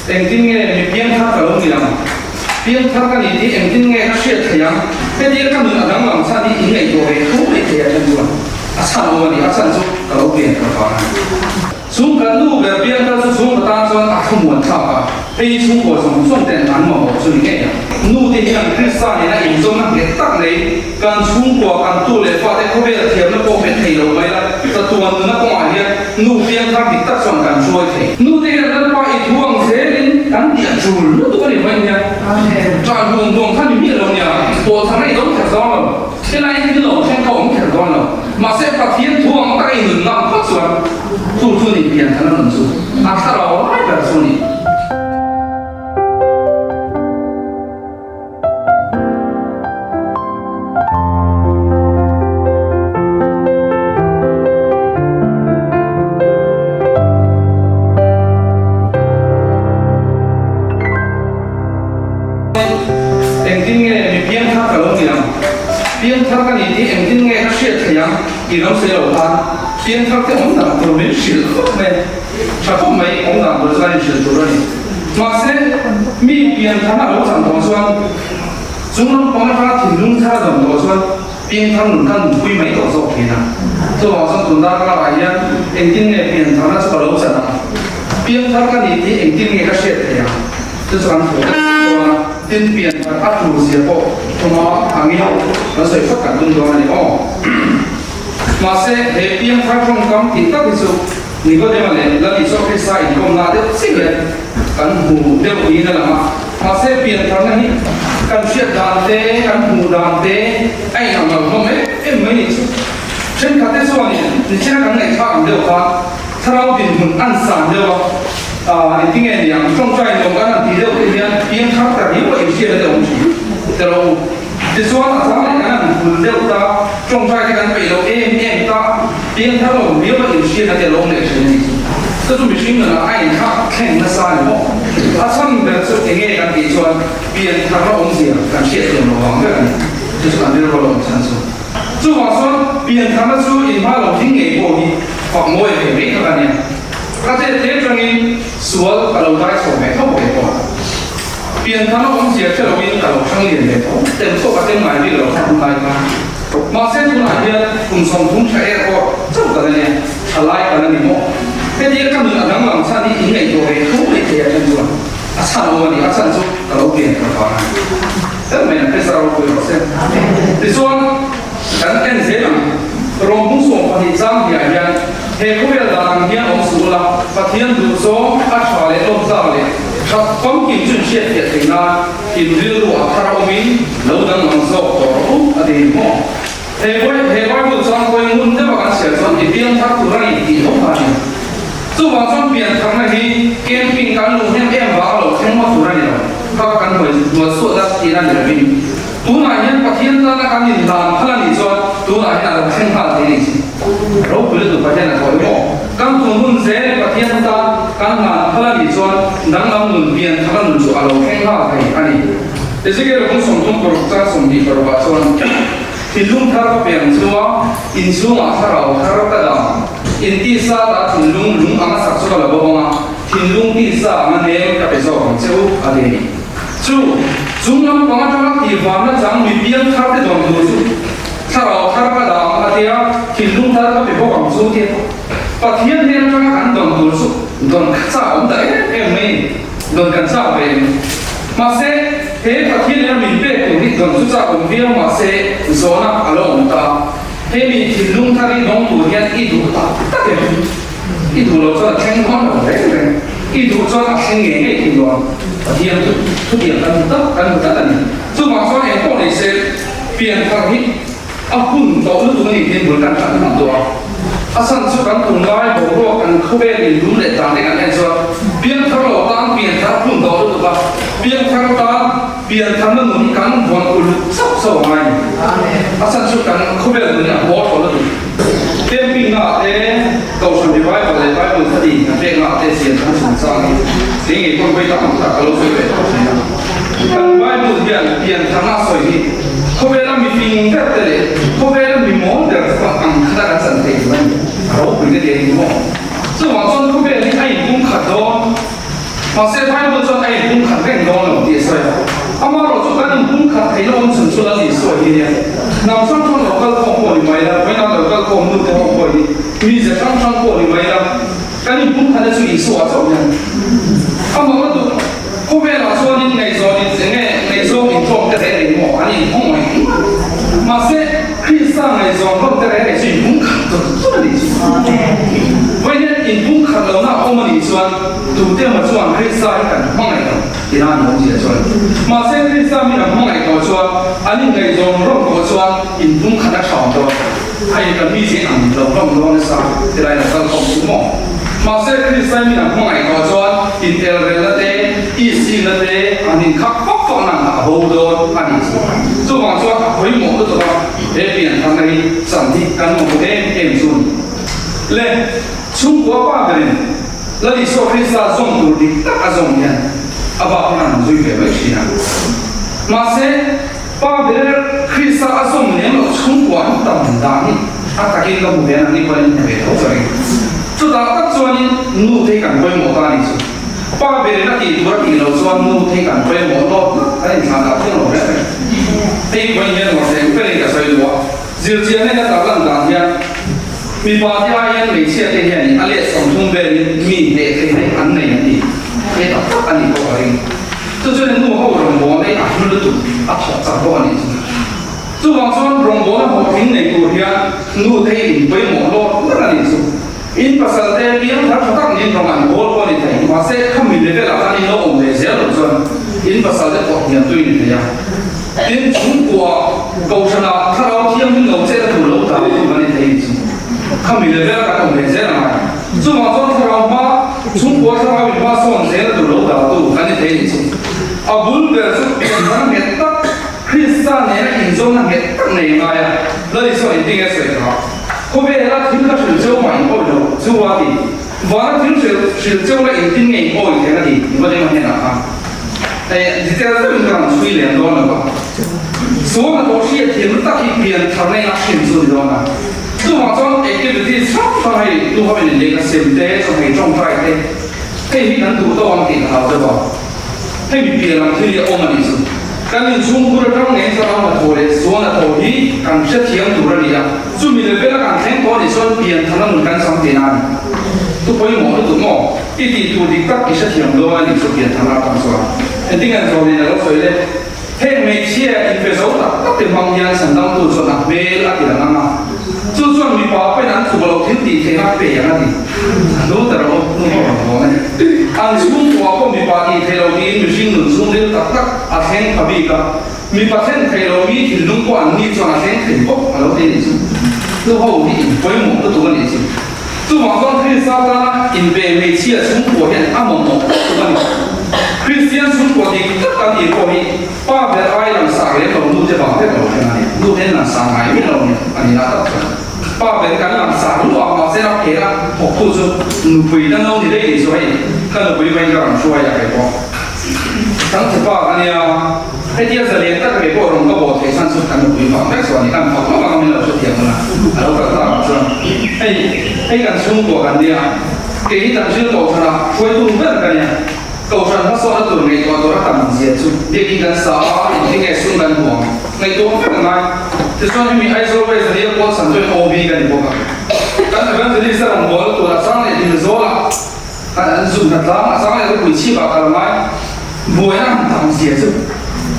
Engtin nge mi piangthar ka lo ni ang? Piangthar ka ni tih engtin nge ka hriat theih ang? Hetia ka nun a danglam chhan hi in ngaihtuah ve tho mai thei a then chuan a chhan awm a ni, a chhan chu ka lo pianthar vang a ni. Chung kan nu ber piangthar chu chhungkaw tan chuan a thlamuan thlak a, hei hi chhungkaw zawng zawng ten an mamawh chu ni ngei ang. Nu te hian Krista nena inzawmna nghet tak nei kan chhungkua kan tu leh fate khawvel thiamna pawh pe thei lo mai la, chatuan nuna kawngah hian nu piangthar dik tak chuan kan hruai thei. Nu te hian Lalpa i thu ang zelin kan tih a tul lutuk a ni mai nia. Ṭah hmuam hmuam kha ni miah lo nia, pawhthar a i dawng kher dawn lo. Helai hi lo thleng kha awm kher dawn lo. Mahse Pathian thu ang taka i nun ngam phawt chuan chu chu ni pianthana nun chu a thlarau lai ber chu ni. Engtin nge mi piangthar ka lo ni ang? Piangthar ka ni tih engtin nge ka hriat theih ang tih lo sawi lo khan piangthar te awm dan tur min hrilh khawp mai a, tha khawp mai awm dan tur chu kan inhrilh tur a ni. Mahse, mi piangthar a lo chan tawh chuan chung lampang atanga thinlung thar a dawm tawh chuan piangthar nun kha nunpui mai tawh zawk thin a. Chuvang chuan tun darkarah hian engtin nge piantharna chu ka lo chan ang? Piangthar ka ni tih engtin nge ka hriat theih ang? Chu chu kan hmu vek dawn a, tin pianthar a tur zia pawh thawma angin kan sawi phawt kan tum dawn a ni aw. Mahse, he piangthar tawngkam tih tak hi chu Nikodema leh Lal Isua Krista inkawmna deuh chiah hian kan hmu deuh niin a lang a. Mahse, piantharna hi kan hriat dan te, kan hmuh dan te a inang lo hlawm em em mai ni chu. Thenkhatte chuanin nichina kan ngaihthlak ang deuh khan Thlarau dinhmun an san deuh a, aah engtinge ni ang, tawngtai nuam kan han tih deuh te hian piangthar ta riau a inhriat a te awm thin te lo u. Tichuan a chang leh kan han hul deuh ta, tawngtai te kan peih loh em em ta, piangthar lo riau a inhriat a te lo awm leh thin a ni chu. Chu chu mihring nunah a inthlak thleng nasa a ni maw? A chhan ber chu enge kan tih chuan piantharna awmzia kan hriat thiam lo vang vek a ni. Chu chu kan rilru a lo awm chhan chu. Chuvang chuan piantharna chu inhma lo ding ngei pawh hi fak mawi ve mai tak a nia. Ka te te atangin sual ka lo dai chho ve tho ve pawh a. Piantharna awmzia hre loin ka lo hrang lian ve tho. Tem pawh ka tem ngai bik lo kha hun lai kha. Mahse tunah hian kum 30 tha er pawh chauh ka la nia, tha lai ka la ni maw? Hetia ka nun a danglam chhan hi in ngaihtuah ve tho mai thei a then chuan a chhan awm a ni, a chhan chu ka lo pianthar vang a ni. Kan mai ang Krista ropui rawh se. Tichuan, kan en zel ang. Rawng hung 12 chang hniah hian he khawvel dan ang hian awm suh ula, Pathian duh zawng a tha leh lawmtlak leh that famkim chu inhriat fiah theih nan in rilru a thar awmin lo danglam zawk tawh rawh u a ti maw? He he Bible chuan kawi ngun deuha kan chhiar chuan i piang thar tur a ni tih tho kha a ni. Chuvang chuan pian tharna hi camping kan luh hnem em vang lo thleng ngawt tur a ni lo. Kha kha kan hawi hnual suat a tihna ni lovin tunah hian Pathian tana kan inhlan phal a nih chuan tunah hian a lo thleng nghal thei a ni chi. Ropui lutuk Pathian a thawi maw? Kan tun hun zel Pathian tan kan hlan phal a nih chuan danglam nun pian tharna nun chu a lo thleng nghal thei a ni. Ezekiel kawng 36 chang 26 ah chuan thinlung thar ka pe ang chu a, inchhungah thlarau thar ka dah. Intisa ta thinlung lung anga sak chu ka la bo ang a, thinlung tisa anga nem ka pe zawk ang che u, a ti a ni. Chu, chung lampang atanga tihvanna chang mi piang thar te dawn tur chu thlarau thar ka dah ang a ti a, thinlung thar ka pe bawk ang chu ti a. Pathian hnen atanga kan dawn tur chu dawn kha chak awm ta em em mai a ni. Dawn kan chak ve em? Mahse, he Pathian ina min pek tur hi dawn chu chak awm viau mahse zawhna a lo awm ta. He mi thinlung thar hi dawng tur hian i duh tak tak em? I duh loh chuan a thleng dawn lo reng reng. I duh chuan a thleng ngei ngei thei dawn. Pathian chu thutiang kan hmu tak kan hmu tlat a ni. Chuvang chuan engpawh nei se pianthar hi a hun tawh lutuk a ni tiin bul kan tan hman tawh a. A chhan chu kan tunlai boruak kan khawvel in dum leh dan te kan en chuan pianthar lo tan pianthar a hun tawh lutuk a. Pianthar tan Piantharna nun hi kan vawn uluk chauh chauh a ngai ni. A chhan chu kan khawvel nun hi a haw thaw lutuk. Camping na ah te, Kohhran revival leh Bible study kan pek na ah te chian kan chhun chang hi kei ngei pawn vawi tam tak ka lo sawi ve tawh thin a. Kan Bible hian piantharna a sawi hi khawvela mi fing ber te leh khawvela mi mawl ber te chuan ang khata kan chan thei tur a ni. A ropui te te a ni maw? Chuvang chuan khawvel hi a inpumkhat dawn. Mahse Bible chuan a inpumkhat reng dawn lo tih a sawi a. Amaherawhchu kan inpumkhat theihna awm chhun chu Lal Isua hi nia. Hnam hrang hrang lo kal khawm pawh ni mai la, vawiin lo kal khawm nu te ho pawh hi mize hrang hrang pawh ni mai la, kan inpumkhatna chu Isua chauh hian amah ka duh. Khawvelah chuanin ngaihzawn in enge ngaihzawng intawm te reng reng maw an inhawng mai ringawt. Mahse, Krista ngaihzawn rawng te reng reng chu inpumkhat tur tur a nih chu. Vawiin hian inpumkhat lohna a awm a nih chuan tute emaw chuan Krista hi kan hmangaih lo tina an awm zia chuan. Mahse, Krista min a hmangaih tawh chuan an inngaihzawn rawng tawh chuan inpumkhat a tha awm dawn. Hei kan mi zing ang lo hlawm dawn nasa tilai lo kal khawm chu maw? Mahse Krista min a hmangaih tawh chuan inelrelna te, isina te an inkhak fak fak nan a bo dawn a nih chu. Chuvang chuan a pawimawh lutuk a, he piantharna hi chan hi kan mamawh em em chu a ni. Le, chhungkua pa berin Lal Isua Krista zawm tur dik tak a zawm hian a bak hian an zui ve mai thin a. Mahse, Pa ber Krista a zawm lem loh chhungkua an tam dan hi a takin ka hmu ve a, nangni pawhin in hmu ve tho ka ring. Chutah tak chuanin nu thei kan pawimawh ta a nih chu. Pa berin a tih tur a tih loh chuan nu thei kan pawimawh lawt lawt a inthlan dah thung lo reng reng. Hei pawhin hian Mawrhleng felin ka sawi duh a, zirchian nen a tarlan dan hian mipa te aiin hmeichhia te hianin a let 30 velin mi hneh theihna hi an nei an ti. Hei tak tak a nih pawh ka ring. Chu chuan nu ho rawngbawlna hi a hlu lutuk, a thawk chak bawk a nih chu. Chuvang chuan rawngbawlna hlawhtling nei tur hian nu te hi in pawimawh lawt lawt a nih chu. In pasal te piang thar tha tak niin rawng an bawl pawh a ni thei, mahse khami level ah khan in lo awm ve zel loh chuan in pasal te pawh hniam tui a ni thei a. Tin, chhungkua kohhran ah thlarau thianghlim lo chet a tur lo dah tu kan ni thei a nih chu. Khami level ah kan awm ve zel a ngai. Chuvang chuan thlarau hma, chhungkua thlarau in hma sawn zel tur lo dah tu kan ni thei nih chu. A bul ber chu pianthar nghet tak, Krista nena inzawmna nghet tak nei a ngai a, Lal Isua in tinge sawi kha. Khawvela thil ka hrilh cheu mah in awih lo chu a ti. Vana thil hrilh hrilh cheu la in tin nge in awih thei a ti Nikodema hnenah khan. Hei detail deuhin ka rawn chhui lem dawn lo va. Sualna pawh hriat thiam tak hi piantharna in a hrin chu a ni dawn a. Chuvang chuan activities hrang hrang hei tu ho in lehkha sem te, chawhmeh tawngtai te, hei hi kan duh tawk ang tih ka hlau deuh a. Hei mi pian ang thil hi a awm a nih chu. Kan inchhungkhur atang ngei thlarau hnathawh leh sual hnathawh hi kan hrethiam tur a ni a. Chumi level a kan thleng tawh a nih chuan pian tharna nun kan chang tihna a ni. Thu pawimawh lutuk maw? I tih tur dik tak i hrethiam dawn a nih chu pian tharna atang chuan. Engtin an zawh nen a lo sawi le? Heng hmeichhia inpe zo tak tak te hmang hian Sandangtu chuan a hmel a ti lang ang a, chu chuan mipa pawhin an tluk loh thil tih theihna pe ang a ti. Nu ta rawh u, nu ho rawn hawn a ni. An chhungkua pawh mipa tih theih loh tiin mihring nun chhungril tak tak a thleng pha bik a, mipa thlen theih loh mi thinlung pawh an ni chuan a thleng thei bawk a lo ti a nih chu. Nu ho hi inpawimawh lutuk a nih chu. Chuvang chuan Krista tana inpe hmeichhia chhungkua hian a mamawh lutuk a ni. Kristian chhungkua dik tak kan nih pawh hi pa ber ai langsar lem lo nu te vang vek lo thleng a ni. Nu te an langsar ngai miah lo a ni lah tak chuan. Pa ber kan langsar luah a mahse a phel a thawktu chu nupui na no ni daih nih chu hei ka nupui vain ka rawn hruai a kei pawh Thangthe pa ka nia. Hetia zalen tak ve pawh rawn ka bawh theih chhan chu kan nupui vang vek chuan i kan fak vak ang a min lo hrethiam hun a, a lo kal tak ah chuan hei hei kan chhungkua kan nia, kei hi kan thil kohhran ah hruaitu ber ka nia, kohhran hmasawnna tur ngaihtuah tur a tam zia chu biakin kan sa a, engtin nge sum kan hmu ang ngaihtuah vek a ngai. Tichuan hemi Aizawl West ania pawl chhan chuan OB ka ni bawk a, kan Evangelist a rawn bawl tur a chang leh dil zawl ah, An zun hna tlang a chang leh ropui chhip ah kal ngai buaina han tam zia chu.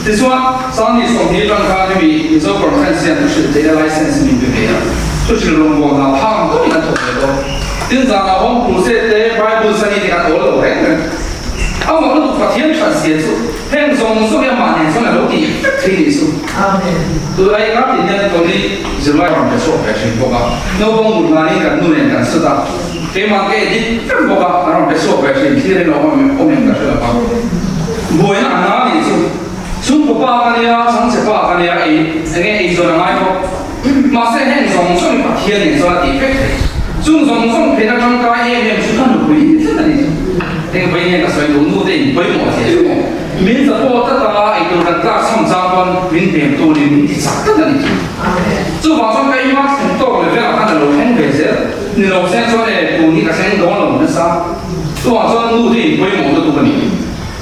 Tichuan, Sangni 20 atang khan hemi Mizo Conference hian thu hrilh theihna license min pe ve a, thu hrilh rawngbâwl hna phang tawkin an thawk ve bawk. Tin, zanah home crusade te, Bible study te kan awl lo reng reng. Amah lutuk Pathian that zia chu heng zawng zawng hi amah nen chuan a lo tih vek thei nih chu. Tunlai kar tin hian Tony zirlai rawn pe chhuak ve thin bawk a, naupang mut hlanin kan nu nen kan sut a. Keimah ka edit vek bawk a, a rawn pe chhuak ve thin, thlir in awm awm em ka hre lo va. Buaina a na nih chu, chhungkaw pa ka nia, chhangchhe pa ka nia, ei enge ei zawn a ngai bawk. Mahse heng zawng zawng hi Pathian in chuan a tih vek thei. Chung zawng zawng phen atang kai em em chu ka nupui hi tlat a ni chu. Heng vawi nge ka sawi duh nu te in pawimawh zia chu maw. Min support tlat a, eitur kan tlak chham chang pawn min hnem turin min ti chak tlat a ni chu. Chuvang chuan keimah thlen tawk level ah khan a lo thleng ve zel. Ni lo se chuan e, tun hi ka thleng dawn lo nasa. Chuvang chuan nu te in pawimawh lutuk a ni.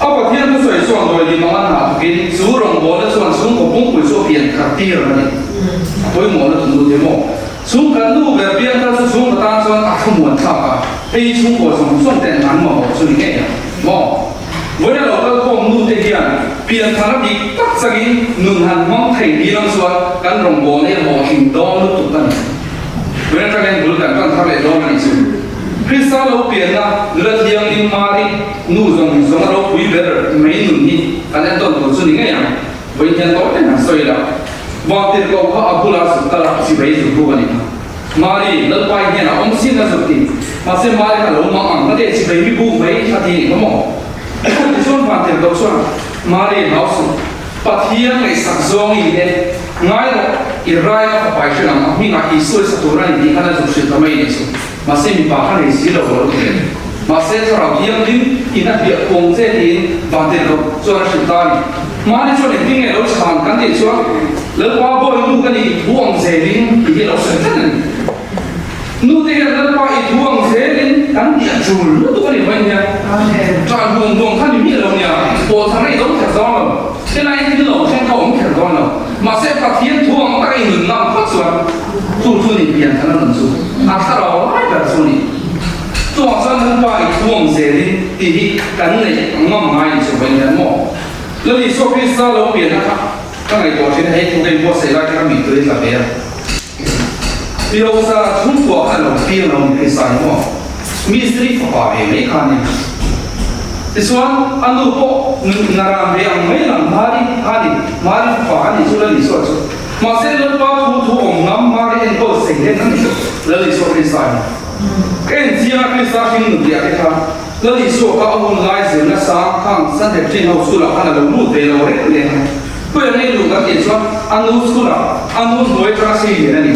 A Pathian thusawi chuan dawi lim anga hna thawkin chu rawngbawlna chuan chhungkaw pungpui chu a pian khat tir a ni. A pawimawh lutuk nu te maw? Chhungkhat nu ber piangthar chu chhungkaw tan chuan a thlamuan thlak a, hei chhungkaw zawng zawng ten an mamawh chu ni ngei ang maw? Vawiin a lo kal khawm nu te hian pianthar a dik tak changin nun han hmang thei ni lang chuan kan rawngbawlna hi a hlawhtling dawn lutuk a ni. Vawiin atangin bul kan tan thar leh dawn a nih chu. Krista lo pianna nula thianghlim Mari nu zawng zawng a ropui ber mai nun hi kan entawn tur chu ni ngei ang. Vawiin hian tawi ten han sawi la. Vangtirhkoh kha a bula zuk kal a chivei zuk buk a ni kha. Mari, Lalpa i hnenah awm sin a zuk ti. Mahse Mari kha lo mang ang hmate chivei mi buk mai a ti a ni kha maw? Tichuan Vangtirhkoh chuan Mari hlau suh. Pathian ngaihsak zawng i ni e. Ngai rawh, i rai a fapa i hre ang, a hmingah Isua i sa tur a ni tih khan a zuk hrilh ta mai ni chu. Mahse mipa kha nei si lo lo ti ve. Mahse Thlarau Thianghlim in a hliah kawng che tiin Vantirhkoh chuan a hrilh ta a ni. Mahni chuan engtin nge lo chhan kan tih chuan Lalpa bawi nu ka ni i thu ang zelin tih hi a lo sawi tlat a ni. Nu te hian Lalpa i thu ang zelin kan tih a tul lutuk a ni mai nia. Ṭah buang buang kha ni miah lo nia, pawl thar rei dawn kher dawn lo. Helai thil lo thleng kha awm kher dawn lo. Mahse Pathian thu ang taka i nun ngam phawt chuan chu chu ni pian thana nun chu a thlarau lai ber chu ni. Chuvang chuan Lalpa i thu ang zelin tih hi kan neih ngam ngai ni chu vawiin hian maw? Lal Isua Krista lo pianna kha ka ngaihtuah thin a, hei thu ka inbuatsaih lai kha ka mittui a tla ve a. Piroza chhungkua kha lo piang lo ni Krista hi maw? Mistri fapa ve mai kha a ni. Tichuan, a nu pawh naran ve ang mai lang Mari kha a ni. Mari fapa a nih chu Lal Isua chu. Mahse, Lalpa thu thu awm ngam Mari enkawl sei len a ni Lal Isua Krista hi. Ka en chiang a Krista hring nun tih ah te khan Lal Isua kha a hun lai zirna sang khang Sanhedrin ho chhulah khan a lo lut ve lo reng reng a. Khawi ang ei luh kan tih chuan a nu chhunah a nu hnuai atanga sei lian a ni.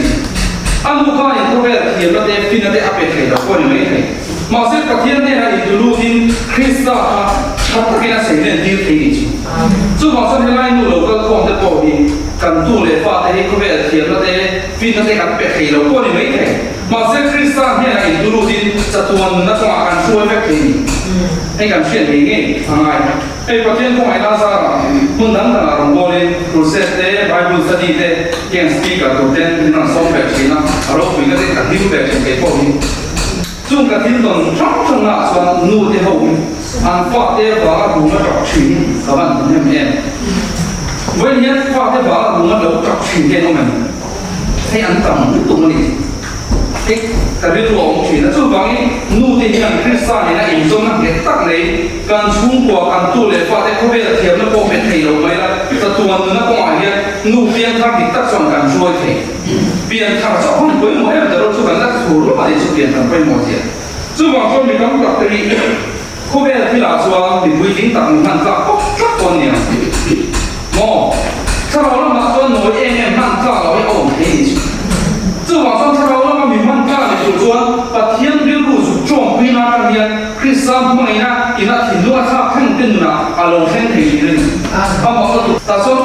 A nu khanin khawvel thiamna te finna te a pe thei lo pawh a ni mai thei. Mahse Pathian hnenah intu lutin Krista kha tha takin a sei len tir thei ni chu. Chuvang chuan helai nu lo kal khawm te pawh hi kan tu leh fa te hi khawvel thiamna te finna te kan pe thei lo pawh a ni mai thei. Mahse Krista hnenah intu lutin chatuan nunna kawngah kan hruai vek thei ni. Hei kan hriat ngei ngei a ngai. Hei Pathian khawngaihna zarah hmun dang dangah rawn bawlin crusade te, Bible study te, heng speaker tur ten min rawn sawm ve thin a, a ropuina te ka hlim ve thin kei pawh hi. Chung ka thil tawn hrang hrang naah chuan nu te ho hi an fa te vanga ruma tap thin hi ka van hmu hnem em. Vawiin hian fa te vanga ruma lo tap thin te an awm em? Hei an tam lutuk a ni. Hei ka rilru a awm thin a, chuvangin nu te hian Krista nena inzawmna nghet tak nei kan chhungkua, kan tu leh fate khawvela thiamna pawh pe thei lo mai la, chatuan nuna kawngah hian nu pianthar dik tak chuan kan hruai thei. Pianthar chu a hun pawimawh em ta lo chu kan la thur lawk a ni chu pianthar pawimawh zia. Chuvang chuan mi tam tak te hi khawvel thilah chuan mi puitling tak mi hman tlak pawp tlak pawh an ni ang maw? Thlarau lamah chuan nawi em em hman tlak loh hi a awm thei ni chu. Chuvang chuan thlarau lama mi hman tlak ni tur chuan Pathian rilru zuk tawngpui na atang hian Krista hmangaihna ina thinlung a thlak thleng te nunah a lo thleng thei thin a ni. Amah ka duh. Tah chuan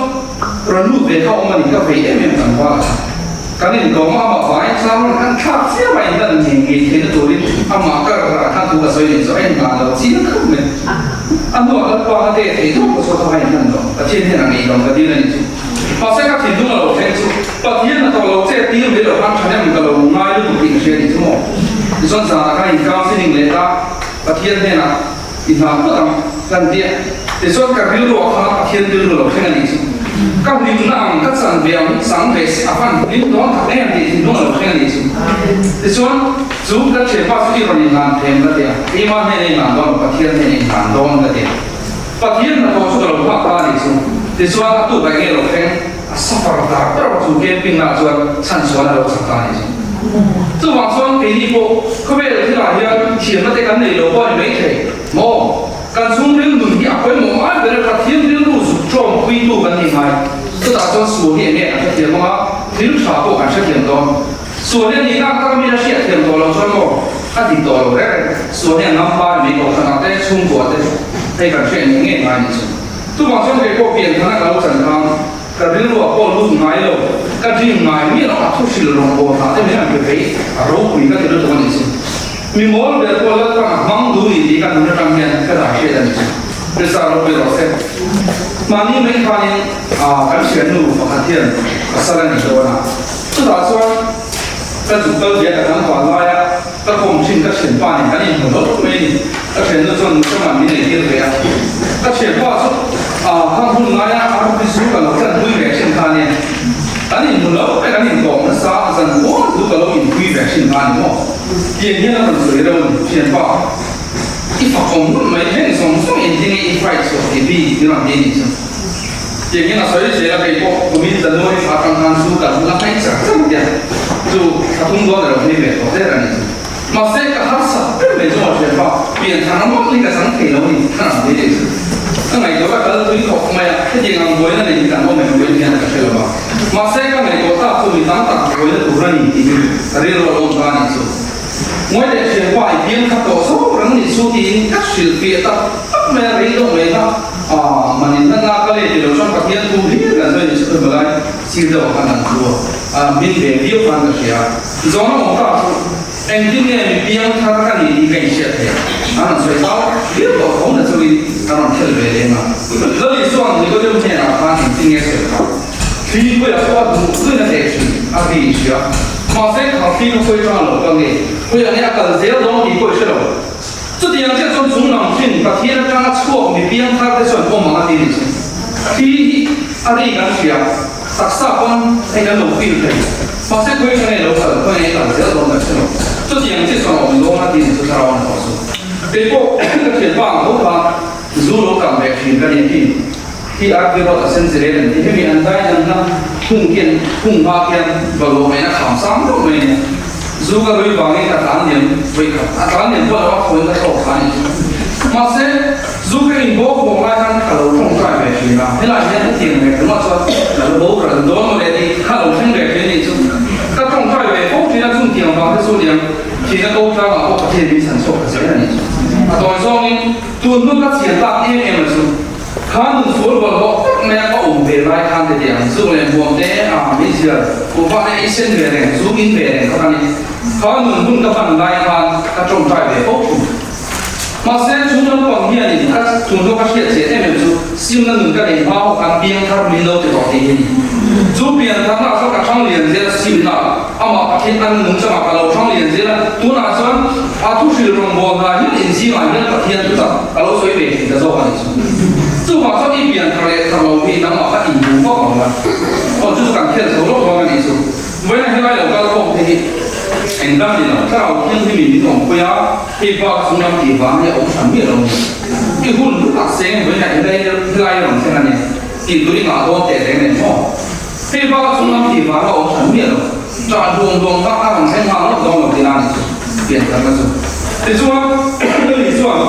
rawn lut ve kha awm a ni, ka vei em em kan val a. Kan inkawm a, amah vangin chuan rawn kan thlak chiam a, inlan ngei ngei theihna turin amah ka rah khan thu ka sawi nen chu a inlan lo chiang khawp mai. A hnuah Lalpa ka te thei zawk ka chuan ka va inlan lo, Pathian hian a ngei lo ka dil a ni chu. Mahse ka thinlung a lo thleng chu Pathian a tawh lo che tir mai lo khan thahnem ka lo ngai lutuk tih ka hria ni chu maw. Tichuan zanah khan in counselling leh ta Pathian hnenah i hna phawt ang kan ti a. Tichuan ka rilru ah khan Pathian rilru lo thleng a nih chu. Ka hlimna ang ka chan ve ang chang ve se a van hlim dawn tak em tih thinlung a lo thleng a nih chu. Tichuan chu ka thianpa chu i rawn inhlan them ka ti a, keimah hnena inhlan dawn lo Pathian hnena inhlan dawn ka ti a. Pathian hnathawh chu ka lo nghak ta a nih chu. Tichuan a tuk ah enge lo thleng a suffer dar ber chu camping ah chuan chhanchhuan a lo chak ta a nih chu. Chuvang chuan keini pawh khawvel thilah hian thiamna te kan nei lo pawh a ni maithei maw? Kan chhungril nun hi a pawimawh ngai ber a, Pathian rilru zuk tawngpuitu kan ni ngai. Chutah chuan sual hi enge kan hrethiam ang a, thil tha pawh kan hrethiam dawn. Sual hi a nih nak tak a mi a hriatthiam tawh lo chuan maw a dik tawh lo reng reng. Sual hi a ngam pa ni mai kohhranah te chhungkua te hei kan hriat ngei ngei ngai ni chu. Chuvang chuan kei pawh pian thana ka lo chan khan ka rilru ah pawh lut ngai lo, ka dream ngai miah lo a thu hrilh rawng bawl hna te min han pe phei a ropui ka ti lutuk a nih chu. Mi mawl ber pawh Lalpan a hmang duh ni tih ka nun atang hian ka dah hriat a ni chu. Krista ropui. Mahni mai khanin kan hriatnu pakhat hian pasal a nei dawn a, chutah chuan ka zuk kal ve a ka tlangval laia ka kawm thin ka thianpa nen kan inhmu hlauh mai a ni. Ka thiannu chuan Muchawma'n min nei tir ve a, ka thianpa chu khang hun laia a rupi zu ka lo tlanpui ve thin kha ania, kan inhmu hlauh mai, kan inkawm nasa a, zan kual zu ka lo inpui ve thin kha a ni maw? Tiang hian a rawn sawi reuh a ni, thianpa. I fakawm ngawt mai, heng zawng zawng engtin nge i fight chhuah tih bi i rawn ti a nih chu. Tiang hian a sawi zel a, kei pawh kumin January thla atang khan chu ka la hnaih char char tia chu thla thum dawn elo phei ve tawh der a nih chu. Mahse ka harsat ber mai chu maw thianpa, pian thar mawlh hi ka chang thei lo a ni ka rawn ti a nih chu. Ka ngaihtuah ka kal tui khawp mai a, hetiang ang buaina nei hi kan awm em buain hian ka hre lo va. Mahse ka ngaihtuah tak chu mi tam tak buaina tur a ni tih hi ka rilru a lawm ta a nih chu. Ngawi leh thianpa i piang kha tawh zawk reng nih chu tiin ka hrilh fiah tak tak mai a, rei deuh mai kha manin natna ka leh ti lo chuan Pathian thu hlir kan sawi nih chu ka hmu lai sir deuh ah khan an thu a, min ve viau khan ka hria. Zawhna awm tak chu engtin nge mi piang thar ka ni tih ka inhriat thei a, an rawn sawi zau viau tawh tho na chungin ka rawn khelh ve leng a. Lali chuan Nikodem hnenah khan engtin nge sawi kha? Thlipuia pawh a duh duhin a teh thin a ti i hria. Mahse, kha thli kha khawi atanga lo kal nge? Khawiah nge a kal zel dawn tih pawh i hre lo. Chutiang chiah chuan chung lam hrin Pathian atanga chhuak mi piang thar te chuan awm ang a ti ni chu. Thli hi a ri kan hria, taksa pawn hei kan lo feel thei. Mahse, khawi atanga nge lo kal, khawi nge kal zel dawn kan hre lo. Chutiang chiah chuan a awm dawn a ti ni chu thlarau an tawh chu. Kei pawh ka thianpa ang tho kha zu lo kang ve thin ka ni a ti. Hi RP Road a sen zirel an ti. Hemi an dai danna hung khian hung hma khian bawlhhlawh mai in a kham sang deuh mai a nia. Zu ka rui vangin ka tlan liam vawi khat. A tlan liam pawh lo a thawiin ka thlawk kha a ni. Mahse, zu ka in bawk bawk lai khan ka lo tawngtai ve thin a. Helai hian hetiang ve tumah chuan ka lo boral dawn mawle tih kha lo thleng ve thin a nih chu. Ka tawngtai ve fo thin a, chungtiang vang te chu liam thihna ko tlangah pawh Pathian min chhan chhuak ta zel a nih chu. A tawi zawngin tun hnu ka chian tak em em a chu. Kha nun sual bawlhhlawh tak mai a ka awm ve lai khan te tiang zuk leh hmuam te a meizial kuhva te ei sen ve reng, zu in ve reng kha ka ni. Kha nun hun ka hman lai khan ka tawngtai ve fo thin. Mahse chu naupang hianin ka tunhnu ka hriat chian em em chu simna nun ka nei hma ho khan piangthar min lo ti tawh tih hi ni. Chu piangtharna ah chuan ka thang lian zel a simna amah Pathian an nung changah ka lo thang lian zel a, tunah chuan a thuhril rawngbâwl hna hian inzingah hian Pathian thutak ka lo sawi ve thin ta zawk a nih chu. Chuvang chuan i pian thar leh thar lo hi nangmah kha inhmu vak lo la, aw chu chu kan khelh tho lawk vang a nih chu. Vawiin helai lo kal khawm te hi eng dang ni lo, thlarau thianghlimin min awmpui a, hei bak chunglam tih vang hi a awm hran miah lo a ni. I hun lu tak seng vawiin helai rawn thleng a nia, tih tur i ngah dawn teh reng nen maw? Hei bak chunglam tih vang a awm hran miah lo. Ṭah duang duang kha a rawn thleng nghal ngawt dawn lo tih a ni chu piantharna chu. Tichuan, Lily chuan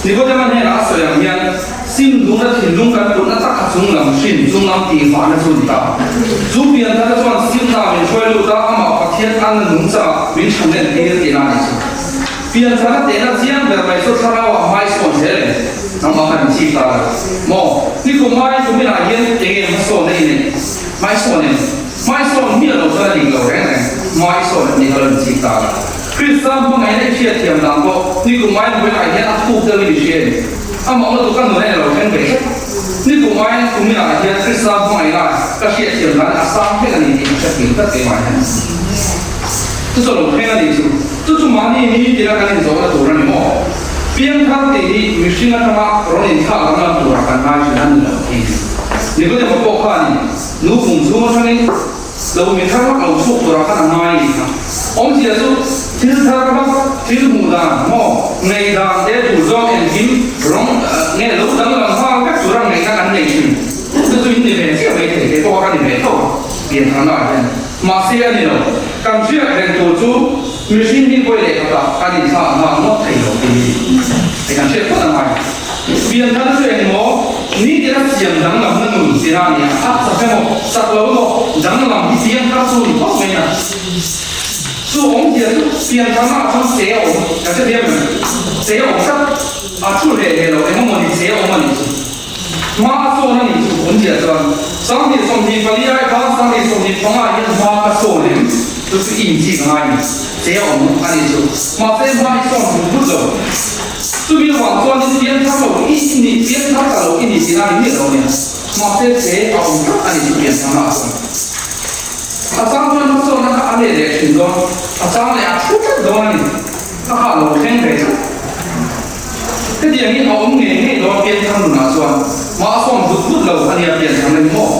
Nikodema hnenah a sawi ang hian sim duhna thinlung kan putna tak kha chunglam hrin chunglam tih vahna chu a ni ta. Chu piantharna chuan simna min hruai lut a, amah Pathian anna nungchangah min ṭhahnem tir tihna a ni chu. Piantharna tehna chiang ber mai chu thlarauah hmaisawn zel em? Nangmah khan in chik ta lo maw? Nikum ai kuminah hian enge hmasawnna i neih? Hmaisawn em? Hmaisawn miah lo chuan a dik lo reng reng. Hmaisawn em tih kha lo in chik ta lo. Krista hmangaihna i hriatthiam dan pawh nikum aiin vawiinah hian a thuk deuhin i hria em? Amah lutuk ka nun a lo thleng ve tlat. Nikum aiin kuminah hian Krista hmangaihna ka hriatthiam dan a sang hlek a ni tih ka hrethiam tlat keimah hian. Chu chu a lo thleng a nih chu. Chu chu mahni ni tina kan inzawhna tur a ni maw? Piangthar tih hi mihring atanga rawn inthlak danglam turah kan ngai thin a ni lo tih Nikodema pawh khanin nu pum chhung atangin lo mi thar vak lo chhuak turah khan a ngai a nih kha. Awmzia chu thil thar vak, thil hmuh dan maw, ngaih dan te duh zawng engkim rawng nge lo danglam nghal vek tura ngaihna kan nei thin. Chu chu in ni ve chiah mai thei, kei pawh ka ni ve tho a piantharna ah hian. Mahse a ni lo, kan hriat reng tur chu mihring hi vawi leh khatah kan inthlak nghal ngawt thei lo tih hi hei kan hriat phawt a ngai. Pianthar chu engmaw nitina siam danglamna nun tih a ni a, a chak emaw chak lo emaw danglam hi pianthar chu a ni phawt mai a. Chu awmzia chu piantharna ah chuan che a awm, kan hrethiam em? Che a awm tlat, a thu hleh hleh lo engemaw ni che a awm a nih chu. Hma a sawn a nih chu awmzia chuan 2024 ai khan 2025 ah hian hma ka sawn em? Chu chu i inchik a ngai ni. Che a awm a nih chu. Mahse hma i sawn vut vut lo. Chumi avang chuanin pianthar lo i nih, pianthar ta lo i nih tihna a ni miah lo nia. Mahse te a awm tlat a ni chu piantharna ah chuan. A chang chuan hmasawnna kha a let leh thin dawn, a chang leh a thu tlat dawn a ni. Ka ha lo thleng ve tlat. Hetiang hi a awm ngei ngei dawn pianthar nunah chuan hma a sawm vut vut lo a nia pianthar na hi maw?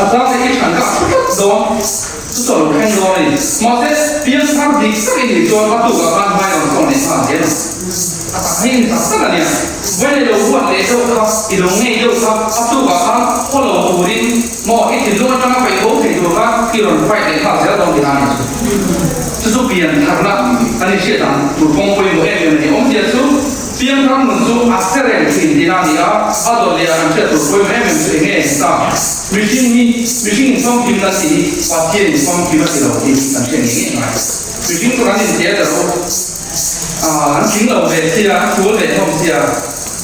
A chang leh i than ka a thu tlat dawn, chu chu a lo thleng dawn a ni. Mahse, pianthar dik tak i nih chuan a tukah khan hmai rawn sawn leh nghal zel ang. A tak hi ni tak tak a nia. Vawiin i lo huat leh deuh kha, i lo ngei deuh kha, a tukah khan khaw lo turin maw i thinlung atanga peih bo thei tur kha i rawn fight leh nghal zel dawn tihna a ni chu. Chu chu pian tharna kan inhriat dan tur kawng pawimawh em em a ni. Awmzia chu piangthar nun chu a se reng thin tihna a ni a, a dawt leh a kan hriat tur pawimawh em em chu eng nge ni ta? Mihring hi mihring infamkim kan tih hi Pathian infamkim a ti lo tih hi kan hriat ngei ngei ngai. Mihring chu kan intia ta rawh u. An tling lo ve sia, an sual ve hlawm sia,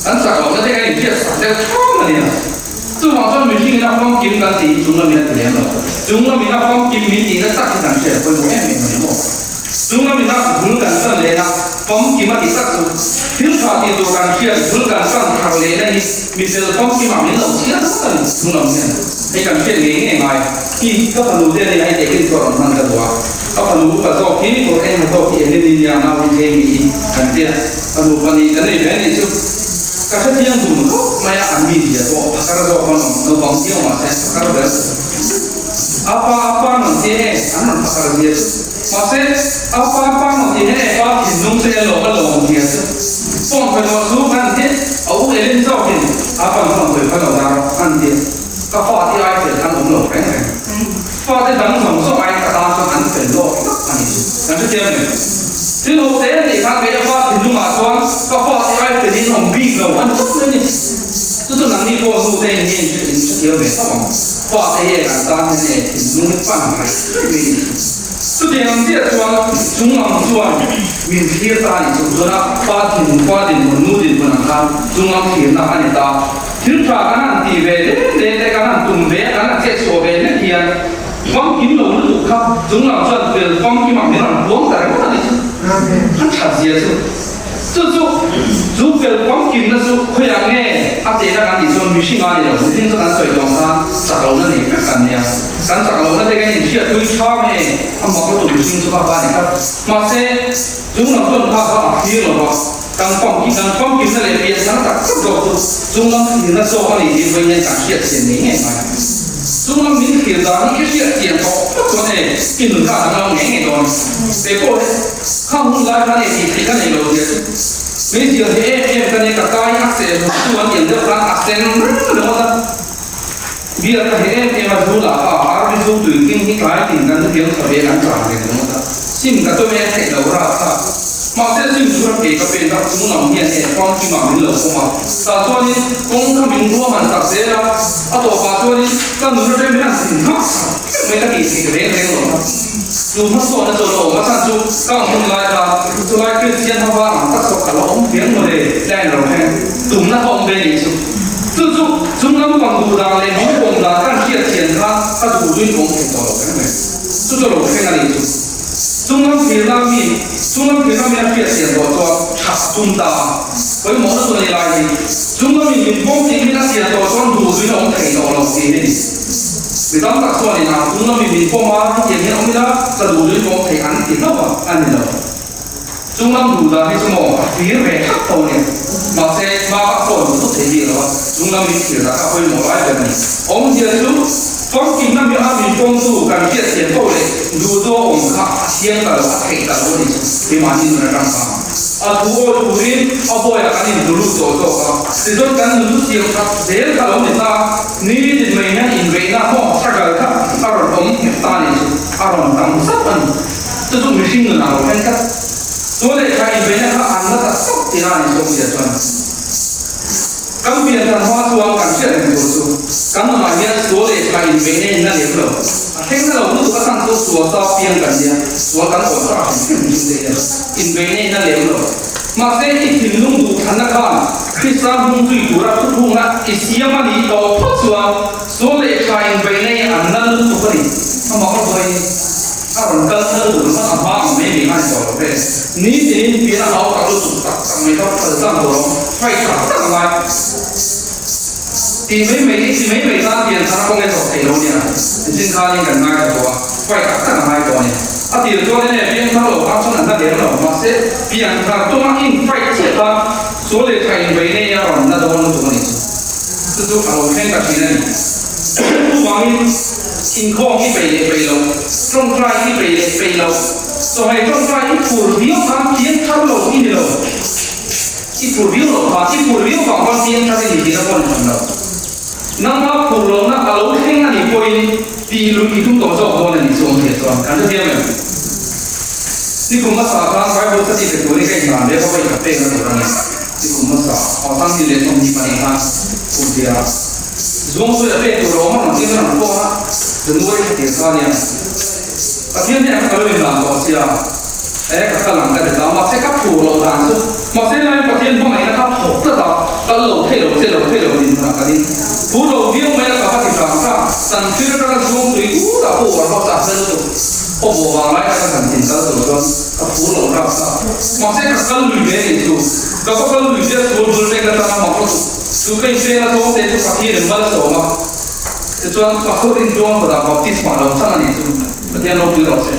an chak lohna te kan inhriat sak deuh ṭhawm a nia. Chuvang chuan mihringin a famkim kan tih hi chung lamin a ti lem lo. Chung lamin a famkim min tihna tak hi kan hriat pawimawh em em a ni maw? Chung lamin a bul kan chan lehna famkim a ti tak chu thil tha tih tur kan hriat bul kan chan thar lehna hi mi fel famkimah min lo chhiar tlat a ni chung lam hian. Hei kan hriat ngei ngei ngai hi ka fanu te ania hei tehkhin chuan rawn hman ka duh a. Ka fanu upa zawk hi kawr eng ha zawk hi eng nge nia nau hi tlem i kan tia fanu pahnih kan nei ve anih chu ka hrethiam dun khawp mai a an mi zia pawh phakar zawk an awm naupang viau mahse an phakar ber a pa a pa nawn ti e an rawn phakar zia chu mahse a pa a pa nawn ti he pa thinlung chu en lawm a lawm zia chu phone khawih nawh chu an ti a u Ellen zawkin a pan phone khawih kha lo dar an ti ka fa ti ai fel an awm lo reng reng. Fate dang zawng zawng aiin ka tan chuan an fel lawk tak a ni chu. Kan hrethiam em? Thil ho te tih khan kei a fa thinlungah chuan ka fate ai felin awm bik lo a ni tlat mai a ni. Chu chu nangni pawh nu te in hi in hrethiam ve tho ang. Fate hi an tan hian e thinlung hi pan raih raih mai a ni chu. Chutiang ang chiah chuan chung ang chuan min thlir ta a ni chu. Chuan a pa thin pa dinhmun nu dinhmun ang khan chung ang thlirna a ni ta. Thil tha kan han tih ve leh leh te, kan han tum ve a, kan han chet chhuah ve hlek hian famkim lo lutuk kha chung lam chuan fel famkim ang min rawn puang ta ringawt a nih chu. An that zia chu. Chu chu chu fel famkimna chu khawiah nge a tehna kan tih chuan mihring a ni lo. Mihring chu kan sawi tawh ang khan chak lohna nei vek kan nia. Kan chak lohna te kan inhriatpui tha nge a mak lutuk mihring chu kha kha a ni tlat. Mahse chung lam chuan kha kha a thlir lo va. Kan famkim kan famkimna leh pian thar tak tak zawk chu chunglam thlirna zawk a ni tih vawiin hian kan hriat chian ngei ngei mai. Chunglam min thlir dan hi i hriat chian tawh phawt chuan e i nun kha a danglam ngei ngei dawn. Kei pawh he khang hun lai khan e tih theih ka nei lo zia chu meizial hi em em ka nei ka kai a seh hmun chu an tiang deuh khan a sen reng ringawt a. Biak ka he em em a zu lah kha army zu tui king hi tlai tin kan piang tha ve an tlan reng ringawt a, sim ka tawm e a theih loh rat kha. Mahse sim chu ram kei ka pen tak chung lam hian e famkimah min lo pawm a, tah chuanin kawng kha min ruahman tak zel a, a tawpah chuanin ka nun aṭang hian zin hmak sak vek mai ka tih theih reng reng lo kha. Chu hmasawnna chu a lo awm a chhan chu ka ang hun lai kha chulai Kristian hmava ang tak zawk ka lo awm hian mawle line lo thleng tumna ka awm ve nih chu. Chu chu chung lampang duh dan leh min pawm dan kan hriat thian kha ka duh luin awm thei tawh lo reng mai. Chu chu lo thleng a nih chu. Chung lam thirna mi, chung lam thirna mi a hriat thian tawh chuan tha a tum ta a. Pawimawhna chu a ni lai hi. Chung lamin min pawm tih min a chian tawh chuan duh luin a awm thei tawh lo tih hi a ni. Mi tam tak chuanin a chung lamin min pawm a, hetiang hian awm ila ka duh luin ka awm thei an ti hlauh a, a ni lo. Chung lam duh dan hi chu maw a thlir ve thak tho a nia. Mahse, hma ka sawn duh tawp thei bik lo a, chung lam min thlir dah kha pawimawh lai ber a ni. Awmzia chu famkimna mi a min pawmtu kan hriat thiam poh leh duh chu a awm kha a thiam ta lo, a theih ta lo a ni chu keimahni nun atang khan. A thu awi turin a bawiah kan intu lut tawh zawk a, tichuan kan nun chu siam that zel kha lo ni ta a, ni tin mai hian inbeihna maw struggle kha a rawn awm nghet ta a ni chu, a rawn tam zauh a ni. Chu chu mihring nunah lo thleng tlat. Chu lehkha inbeihna kha an la ta sap tih a ni Sawmzia chuan. Kan pian tan hma chuan kan hriat reng tur chu kan nunah hian sual lehkha inbeihna in na lem lo. A thleng na lo lutuk a chhan chu sual sa piang kan nia, sual kan awn ta hrim hrim hrim te hian inbeihna in na lem lo. Mahse i thinlung duh thlanna khan Krista hnung zui tura thuthungna i siam a nih tawh phawt chuan sual lehkha inbeihna hi an na lutuk a ni. Amah ka buai. A rawn kal nal tur hman a hma ang mai mai khan tawh lo ve. Ni tinin pian a hau tak lutuk tak tak mai kha phal tlang tur a awm. Fight tak tak a ngai. Tih mai mai, i ti mai mai tan pian thar kawng e tawh thei lo nia. Nichin khanin kan ngaithla tawh a, fight tak tak a ngai tawh a ni. A tir chuan ine pian thar lo khan chuan an la lem lo, mahse pian thar tuma in fight chiah khan sual leh tha inbei nei a rawn la dawn lutuk a ni chu. Chu chu a lo thleng ta thin a ni. Chuvangin inkhawm i peih leh peih lo, tawngtai i peih leh peih lo, chawhmeh tawngtai i phur viau khan pian thar lo i ni lo. I phur viau loh kha, i phur viau vang pawn pian thar i ni tihna pawh ni hran lo. Nangma phur lohna a lo thleng a nih pawhin tih luih i tum tawh zawk dawn a nih chu awmzia chuan kan hrethiam em? Nikum hmasa khan Bible study pe turin ka inhlan ve bawk a, i khat pekna tur a ni. Nikum hmasa, Awsang ni leh 22 khan kum tia zuang sawi a pek tur a awm a rawn tir na rawn pawh a, January thla tir kha nia. Pathian hnenah ka lo inhlan tawh sia. E ka kal ang ka ti ta, mahse ka phur loh dan chu mahse lai Pathian hmangaihna kha thawk tlat a, kal lo thei lo che lo thei lo din hmunah ka ding. Phur lo viau mai a ka va ti hram hram, kan thil atanga chhung tui ut ah pawh uar bawk ta hmel lutuk. Aw bawh vang lai taka kan thin kal tur chuan ka phur lo rap ta, mahse ka kal lui ve nih chu, ka va kal lui ve a chhul bul mek atanga mak lutuk chu ka inpeng a tlawm te chu Pathian in malsawm a, tichuan Pastor Rintuang kawtah baptisma lo chang a nih chu. Pathian ropui rawh se.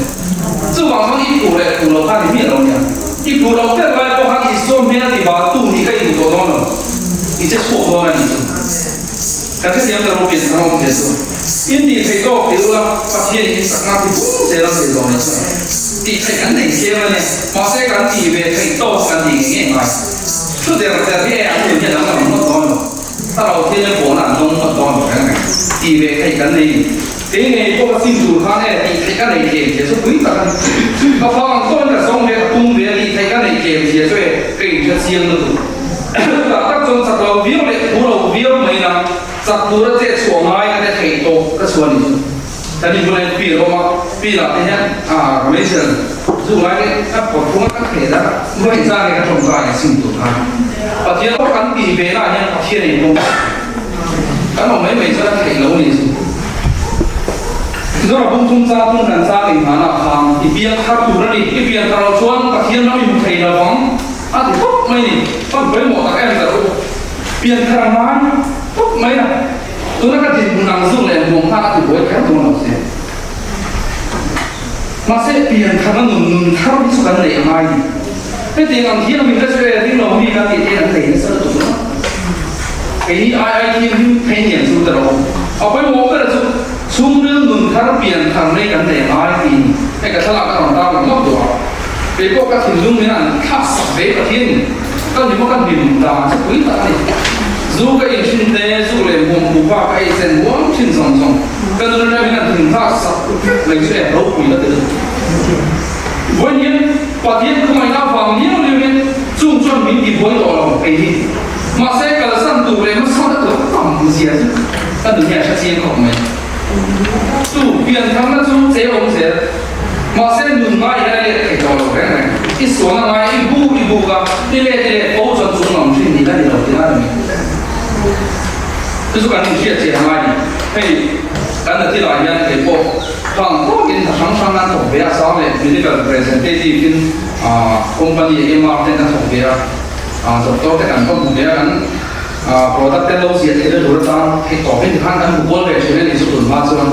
Chuvang chuan i phur leh phur lo kha ni miah lo nia. I phur loh ber lai pawh khan Isua hmel a ti bal tu nih kha i duh tawh dawn lo. I che chhuak dawn a nih chu. Kan hrethiam ta ropui an rawng zia chu. In tih theih tawk ti ula Pathian in chakna ti bung zel ang thei zawh nei chuan. Tih theih kan nei tlem a nia. Mahse kan tih ve theih tawk kan tih ngei ngei ngai. Thu der der hi e an nun hian an la awm ngawt dawn lo. Thlarau thian hian pawhna an dawng ngawt dawn lo reng reng. Tih ve theih kan nei ni. Kei ngei pawh ka sim tur khan e tih theih ka nei tlem zia chu pui tak a ni. Ka fa ang tawhin ka zawng ve a, ka tum ve a, tih theih ka nei tlem zia chu e ka inhre chiang lutuk. Chutah tak chuan chak lo viau leh thu lo viau mai na chak tura chet chhuah ngai ka te theih tawh ka chhuah ni chu. Kan inbula hian pil a awm a, pil ah te hian ah ka meichher zu ngai te ka pawt phung a ka theh darh a, vawi zan nge ka tawngtai a sim tur khan Pathian pawh kan tih ve na ah hian Pathian in pawm kan awm mai mai chuan a theih lo ni chu. Zora bung thum chang thum kan chang in hmanah khan i piang thar tur a ni, i pian thar loh chuan Pathian ram i hmu thei lo vang a ti khawp mai ni, pan pawimawh tak em ta u, pian thar a ngai khawp mai a. Tuna ka dinhmun ang zuk leh hmuam khan a ti buai kher dawn lo che. Mahse, pian tharna nun nun thar hi chu kan neih a ngai ni. Hetiang ang hian min hre e ring lo mi kan tih te an nei nasa lutuk ringawt. Keini ai ai thiam hi phei niam chu ta rawh. A pawimawh ber chu chhungril nun thar pian thar nei kan neih a ngai tih ni. Hei ka thlalak ka rawn tar lang ngawt duh a. Kei pawh ka thinlung min an thlak sak ve Pathian in. Ka hlim a ka hlim dan chu pui tak a ni. Zu ka in thin te, zu leh hmuam pupa ka ei chen huam thin zawng zawng. Ka nun atangin an thin thlak sak vek mai chu em ropui la ti lutuk. Vawiin hian Pathian khawngaihna avang liau liau in chung chuan min ti buai tawh lo kei hi. Mahse kalsan tur leh hmasawn a tur tam zia chu ka nun hian a hre chiang khawp mai. Chu piantharna chu che awm zel. Mahse nun ngai hian a let thei tawh lo reng reng. I sualna ngai i buk i buk a, i let i let fo chuan chung lam hrin nih la ni lo tih a ni mai. Chu chu kan inhriat chian a ngai ni. Hei kan na thilah hian kei pawh phang tawkin hna hrang hrang an thawk ve a, sang leh medical representative in company MR ten an thawk ve a, doctor te kan va hmu ve a, kan product te lo ziah theihna tur atan theih tawpin tikhan kan hmu kual ve thin a ni chu tunhma chuan.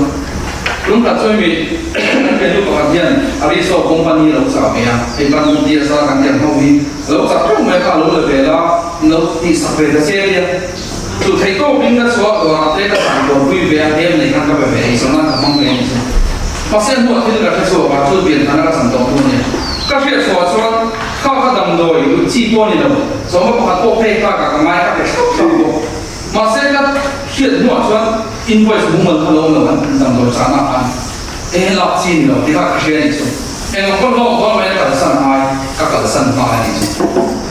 Tumkhat chu hemi kan kenu pakhat hian Ariso company a lo chah ve a, hei ban hmun DSR kan tih ang ho hi a lo chah teuh mai a kha a lo la ve la, an lo tihsak ve ta che nia. Chu theih tawkin ka chhuah dawrah te ka chhan kualpui ve a, hem nei khan ka pe ve ei zawng nan ka hmang ve a ni chu. Mahse hnuah thil ka hre chhuak a, chu pian thana ka chan tawh hnu a nia. Ka hriat chhuah chuan kha ka damdawi duh chi pawh a ni lo, sawma pakhat pawh phei kha ka ka ngai ka pe hrap hrap bawk. Mahse ka hriat hnuah chuan invoice mumal kha lo awm lo an damdawi chahna khan e lak chi ni lo ti kha ka hria a nih chu. Engah pawh hlawk dawn mai a kalsan ai ka kalsan nghal a nih chu.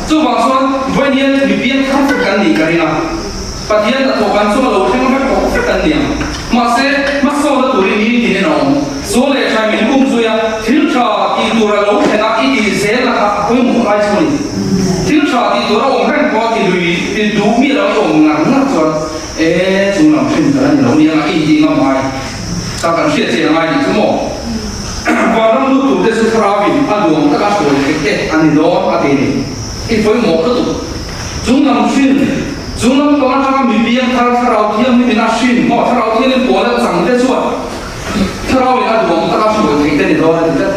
Chuvang chuan vawiin hian mi piang thar vek kan nih ka ring a, Pathian hnathawh kan chu a lo thleng vek tawh vek an ni ang. Mahse hmasawnna turin ni tinin a awm. Saw leh thlai min um zui a, thil tha tih tur a lo thlen a i tih zelna kha a pawimawh lai chu a ni. Thil tha tih tur a awm reng pawh a ti lui ti duh mi lo i awm ngar ngar chuan e chung lam hrim kan a ni lo nia i intih ngam ngai ta kan hriat chian a ngai tih chu maw. Vanram lut tur te chu thlarauin a nuam taka hruai theih te a ni dawn a ti ni. I pawimawh lutuk. Chung lam hrim. Chung lampang atanga mi piangthar Thlarau Thianghlimin a hrin maw Thlarau Thianghlim pawl a chang te chuan Thlarauin a duang taka hruai theih te ni dawn a ti tlat.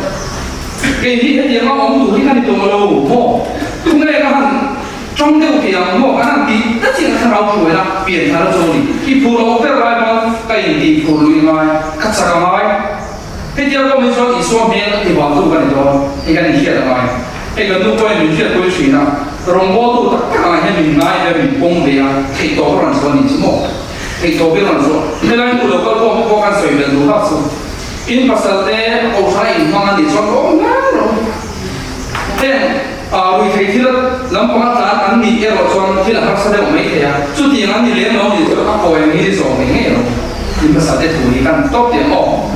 Kei hi hetianga awm tur hi ka ni tawh lo maw? Tunge ka han tawng deuh thei ang maw? Kan han tih ta chiah a Thlarau hruaina pianthar a chu a ni. I phur loh ber lai pawn ka intih phur luih ngai, ka chak a ngai. Hetiang pawh hi chuan Isua hmel a tivangtu ka ni dawn hi kan inhriat a ngai. Hei kan nu pawhin min hriatpui thin a, rawngbawltu tak tak angah hian min ngai ve a, min pawm ve a, theihtawp a rawn chhuah a nih chu maw? Theihtawp in a rawn chhuah. Helai nu lo kal pawh hi pawh kan sawi belh duh hlak chu. In pasal te kohhran a inhmang a nih chuan ka awm hle lo. Heng ruihtheih thil lampang a tlan an nih erawh chuan thil a harsa deuh mai thei a, chutiang an ni lem lo nih chuan a kawi ang hi ni zawk ngei ngei lo. In pasal te thu hi kan tawp teh maw?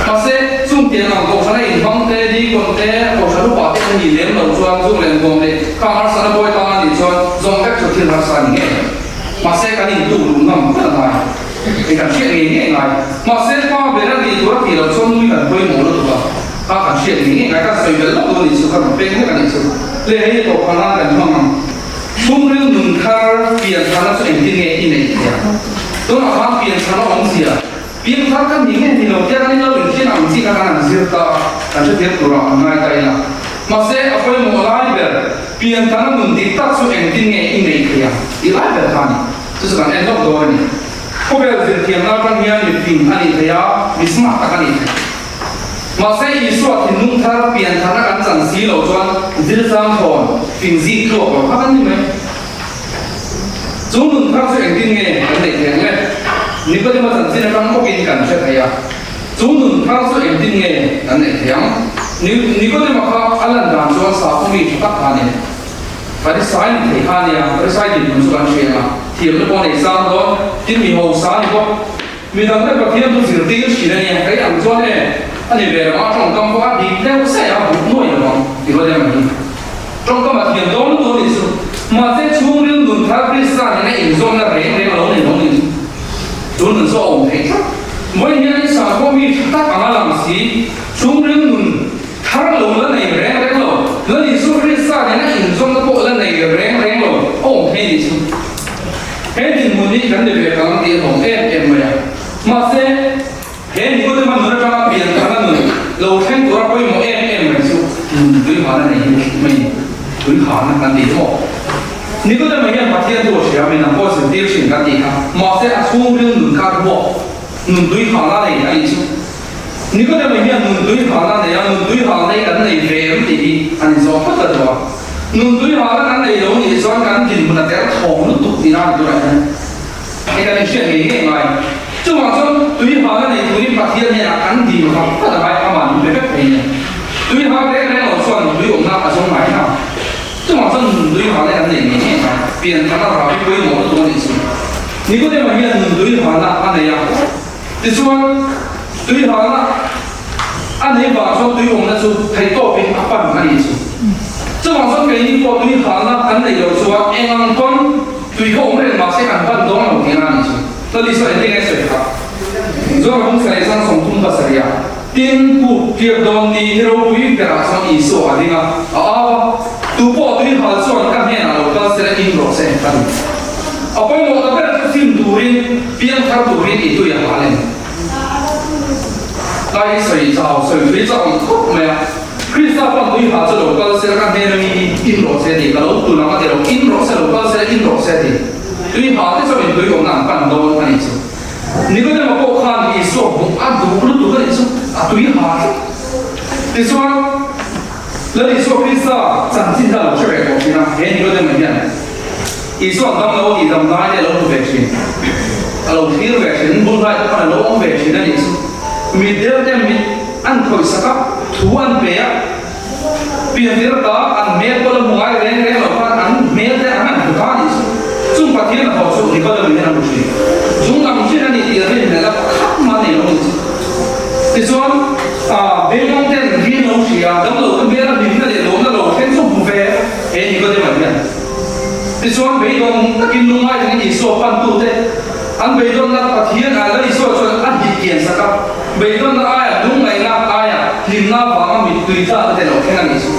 Mahse, chung tiang ang kohhran a inhmang te, deacon te, kohhran upa te an nih lem lo chuan zuk leh nuam leh khang harsana bawi tang a nih chuan zawm vek chu thil harsa a ni ngei lo. Mahse, kan intuk luh ngam vat a ngai. Hei kan hriat ngei ngei ngai. Mahse, pa ber a tih tur a tih loh chuan nui kan pawimawh lutuk a. Kha kan hriat ngei ngei ngai. Kan sawi belh lawk dawn nih chu, kan rawn peng vek a nih chu. Le hei hi tawp khan kan hmang ang. Chhungril nun thar pian tharna chu engtin nge i neih theih ang? Tunah khan pian tharna awmzia, pian thar ka ni nge ni lo tia kan inlo inhriat ang chi kha kan han zir ta a, kan hrethiam turah an ngai ta ila. Mahse, a pawimawh lai ber, pian tharna nun dik tak chu engtin nge i neih theih ang tih lai ber kha a ni. Chu chu kan en lawk dawn a ni. Khawvel zirthiamna atang hian mi fing a nih theih a, mi smart tak a nih theih. Mahse, Isua thinlung thar pian tharna kan chan si lo chuan zirchang thawn fing zik tluak lo kha kan ni mai. Chu nun thar chu engtin nge kan neih theih ang le? Nikodema chanchin atang bawkin kan hre thei a. Chu nun thar chu engtin nge kan neih theih ang? Nikodema kha a lan dan chuan sakhaw mi tha tak kha a ni. Farisai ni thei kha a nia, Farisai dinhmun chu kan hria ang a, thiamna pawh a nei sang dawn, tin mi hausa a ni bawk. Mi dang te Pathian chu zirtir thin a nia, kei ang chuan e, a ni ve lo a, tawngkam pawh a dik deuh saih a, but nuai lo ang, ti rual em a ni. Tawngkam a thiam dawn lutuk a nih chu. Mahse chhungril nun thar Krista nena inzawmna reng reng a lo nei lo nih chu. Chu nun chu a awm theih tlat. Vawiin hian i sakhaw mi tha tak anga lang si, chhungril nun thar lo la nei reng reng lo, Lal Isua Krista nena inzawmna pawh la nei reng reng lo a awm thei nih chu. He dinhmun hi kan ni ve kang tih a hlawm em em mai a. Mahse, he Nikodema nun atanga pian tharna nun lo thleng tura pawimawh em em mai chu nun tuihana nei hi mai ni. Tuihana kan tih maw? Nikodema hian Pathian chu a hria min ang pawh zirtir thin kan tih kha. Mahse, a chhungril nun kha ruak nun tuihana nei a nih chu. Nikodema hian nun tuihana nei a, nun tuihana hi kan nei ve em tih hi an inzawh phawt a duh a. Nun tuihana kan nei lo nih chuan kan dinhmun a ter thawng lutuk tih na ni turah hian hei kan inhriat ngei ngei ngai. Chuvang chuan tuihana nei turin Pathian hnenah kan dil vak vat a ngai, amah min pe vek thei nia. Tuihana reng reng lo chuan tui awmna a zawng ngai na. Chuvang chuan nun tuihana kan nei ngei ngei ngai. Pianthana rah hi pawimawh lutuk a nih chu. Nikodema hian nun tuihana a nei a. Tichuan, tui halna a nei vang chuan tui awmna chu theihtawpin a pan a nih chu. Chuvang chuan keini pawh tui halna kan neih loh chuan eng ang pawn tui kha awm reng mahse kan pan dawn lo tihna a nih chu. Lali saw engtin nge sawi kha? Zawng a bung sarih 37 ah tin kut tir dawn ni hi ropui berah chuan Isua a ding a, a au a, Tu pawh tui hal chuan ka hnenah lo kal sela in rawh se a ti. A pawimawh ta ber chu sim turin, piangthar turin i tui a hal em? Kai hi sawi chau, sawi thui chau ang khawp mai a. Krista pawn tui hal chu lo kal sela ka hnena mi hi in rawh se a ti. Ka lo tun ang a ti lo, in rawh se, lo kal sela in rawh se a ti. Tui hal te chuan in tui awmna an pan dawn a nih chu. Nikodema pawh khan Isua hmuh a duh lutuk a nih chu, a tui hal tlat. Tichuan. Lal Isua Krista chanchin kha lo hre ve tawh thin a, he Nikodema hian Isua dam lo tih dam lai te a lo hmu ve thin, a lo thlir ve thin, bul hnai te khan a lo awm ve thin a nih chu. Mitdel te mit an khawih sak a, thu an pe a, piantir ta an hmel pawh la hmu ngai reng reng lo khan an hmel te an han hmu ta a nih chu. Chung Pathian a thawh chu Nikodema hian a hmu thin. Chung lam hrin a nih tih rinhlelh a pakhat mah a nei lo a nih chu. Tichuan, Beidawng ten rin lo hria, damlo te hmela hlimna leh lawmna lo thleng chu hmu ve he Nikodema hian. Tichuan, beidawng takin lungngai takin Isua pantute an beidawnna Pathian ah Lal Isua chuan a hlit kian sak a, beidawnna aia lungngaihna aia hlimna vanga mittui tla te lo thleng a nih chu.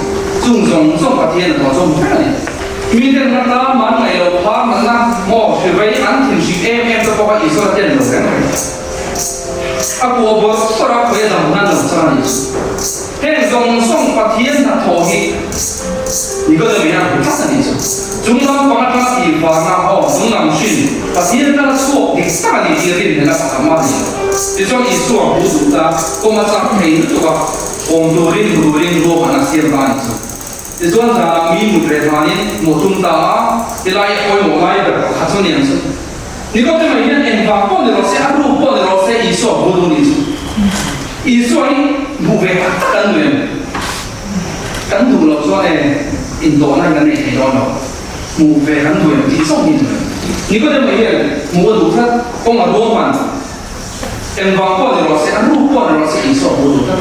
Chung zawng zawng Pathian a tawh chu hmu vek a ni. Miten hna man ngaih loh phar natna maw hrivei an thinhrik em em te pawh kha Isua ten lo reng reng. A kuah bawrh bawrh a khawi a dam hnan lo chang a nih chu. Heng zawng zawng Pathian hnathawh hi Nikodem hian a hmu tlat a nih chu. Chung lampang atanga tihvarna aw chung lam hrin Pathian atanga chhuak dik tak a ni tih rinhlelh a pakhat mah a ni. Tichuan Isua hmu duh ta kawng a chak thei lutuk a, awm turin hmu turin ruahman a siam ta a nih chu. Tichuan zanah mi mut reh hlanin hmuh a tum ta a, helai a pawimawh lai ber pakhat chu a ni ang chu. Nikodema hian engvang pawh ni rawh se, a ruk pawh ni rawh se, Isua hmu duh nih chu. Isua hi hmuh ve tak tak an duh em? Kan duh loh chuan e, indawhna hi kan nei thei dawn lo. Hmuh ve kan duh em tih chauh hi ni mai. Nikodema hian hmuh a duh tlat, kawng a ruahman. Engvang pawh ni rawh se, a ruk pawh ni rawh se, Isua hmuh duh tlat.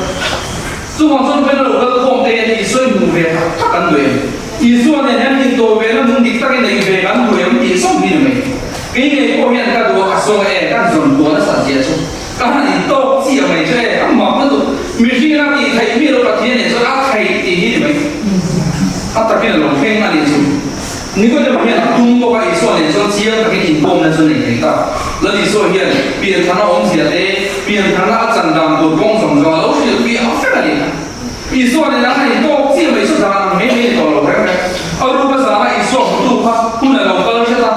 Chuvang chuan vena lo kal khawm te hian Isua hi hmuh ve tak tak an duh em? Isua nen hian intawi vena nung dik takin nei ve kan duh em tih zawng hi ni mai. Kei ngei pawh hian ka duh a, ka zawng e, ka zawn kual nasa zia chu ka han intawk chiah mai chu e, a mak lutuk. Mihring a tih theih mi lo Pathian nen chuan a theih tih hi ni mai. A takin a lo thleng a nih chu. Nikodema hian a tum bawk a, Isua nen chuan chiang takin inkawmna chu nei thei ta. Lal Isua hian piantharna awmzia te, piantharna a chan dan tur kawng zawng zawng a lo hrilh piah vek a ni. Isua nen an han intawk chiah mai chu dan ang mai mai ni tawh lo reng reng. A ruka zana Isua hmutu kha hun a lo kal hret a,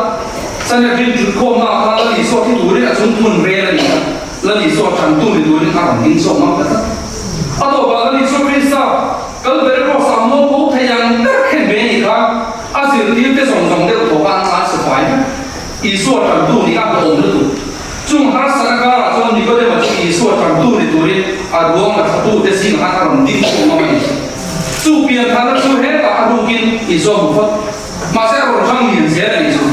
Sanhedrin thutkhawmna ah khan Lal Isua thi turin a chung hmun rel a ni a, Lal Isua thantu ni turin a rawn ding chhuak ngam ta tlat. A tawpah Lal Isua Krista Kalvary Cross ah mual pho thei ang ber khen ve nih kha a zirtirte zawng zawng deuh thaw kha an ngai safai vek. Isua tantu nih a hlawhawm lutuk. Chung harsatna karah chuan Nikodema chu Isua tantu ni turin a ruang la thlatu te zingah khan a rawn ding chhuak ngam a ni. Chu piantharna chu hetah a rukin Isua hmu phawt. Mahse a rawn hrang lian zel a nih chu.